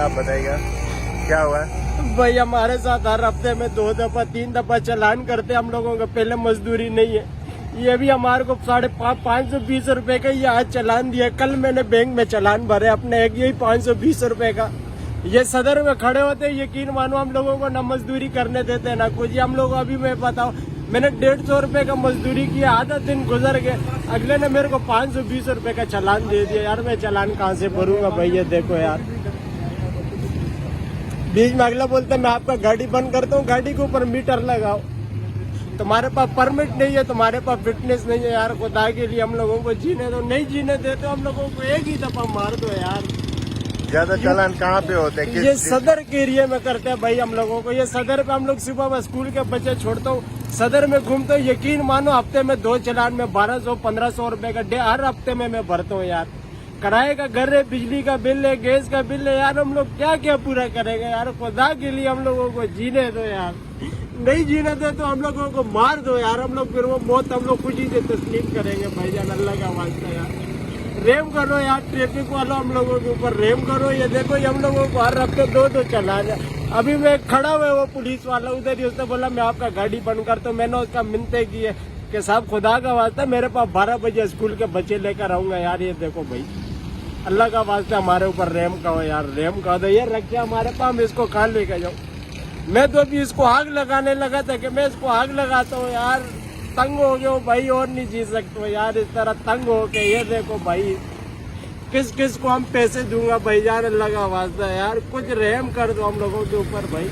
आप बताइएगा, क्या हुआ है? भाई, हमारे साथ हर हफ्ते में दो दफा, तीन दफा चालान करते हैं हम लोगों का। पहले मजदूरी नहीं है, ये भी हमारे को साढ़े पाँच, पाँच सौ बीस रुपए का ये आज चालान दिया। कल मैंने बैंक में चालान भरे अपने एक, यही पाँच सौ बीस रुपए का। ये सदर में खड़े होते हैं, यकीन मानो, हम लोगों को ना मजदूरी करने देते हैं ना कुछ। ये हम लोग, अभी मैं बताओ, मैंने डेढ़ सौ रुपए का मजदूरी किया, आधा दिन गुजर गए, अगले ने मेरे को पाँच सौ बीस रुपए का चालान दे दिया। यार, मैं चालान कहाँ से भरूंगा भाई? ये देखो यार, बीच में अगला बोलता है, "मैं आपका गाड़ी बंद करता हूँ, गाड़ी के ऊपर मीटर लगाओ।" तुम्हारे पास परमिट नहीं है, तुम्हारे पास फिटनेस नहीं है यार, खुदा के लिए हम लोगों को जीने दो। नहीं जीने देते हम लोगों को, एक ही दफा मार दो यार। ज्यादा चालान कहाँ पे होते हैं, किस ये चीज? सदर के एरिया में करते हैं भाई हम लोगों को। ये सदर पे हम लोग सुबह बस स्कूल के बच्चे छोड़ता हूँ, सदर में घूमता हूँ, यकीन मानो, हफ्ते में दो चालान में बारह सौ, पन्द्रह सौ रुपए का डे-, हर हफ्ते में मैं भरता हूँ यार। किराए का घर है, बिजली का बिल है, गैस का बिल है यार, हम लोग क्या क्या पूरा करेंगे यार? खुदा के लिए हम लोगों को जीने दो यार, नहीं जीने दो तो हम लोगों को मार दो यार, हम लोग फिर वो मौत हम लोग खुशी से तस्लीम करेंगे भाईजान, अल्लाह का वास्ता यार, रहम करो यार, ट्रैफिक वालों, हम लोगों के ऊपर रहम करो। ये देखो, ये हम लोगों को हर हफ्ते दो दो चालान है। अभी मैं खड़ा हुआ है वो पुलिस वाला उधर ही, उसने बोला, "मैं आपका गाड़ी बंद करता हूँ।" मैंने उसका मिन्नतें की है कि साहब, खुदा का वास्ता, मेरे पास बारह बजे स्कूल के बच्चे लेकर आऊंगा यार। ये देखो भाई, अल्लाह का वास्ता, हमारे ऊपर रहम करो यार, रहम कर दो। ये रखे हमारे पास, हम इसको कहाँ लेकर जाऊँ? मैं तो अभी इसको आग लगाने लगा था कि मैं इसको आग लगाता हूँ यार, तंग हो गया हूँ भाई, और नहीं जी सकता हूँ यार, इस तरह तंग हो के। ये देखो भाई, किस किस को हम पैसे दूंगा भाईजान, अल्लाह का वास्ता यार, कुछ रहम कर दो हम लोगों के ऊपर भाई।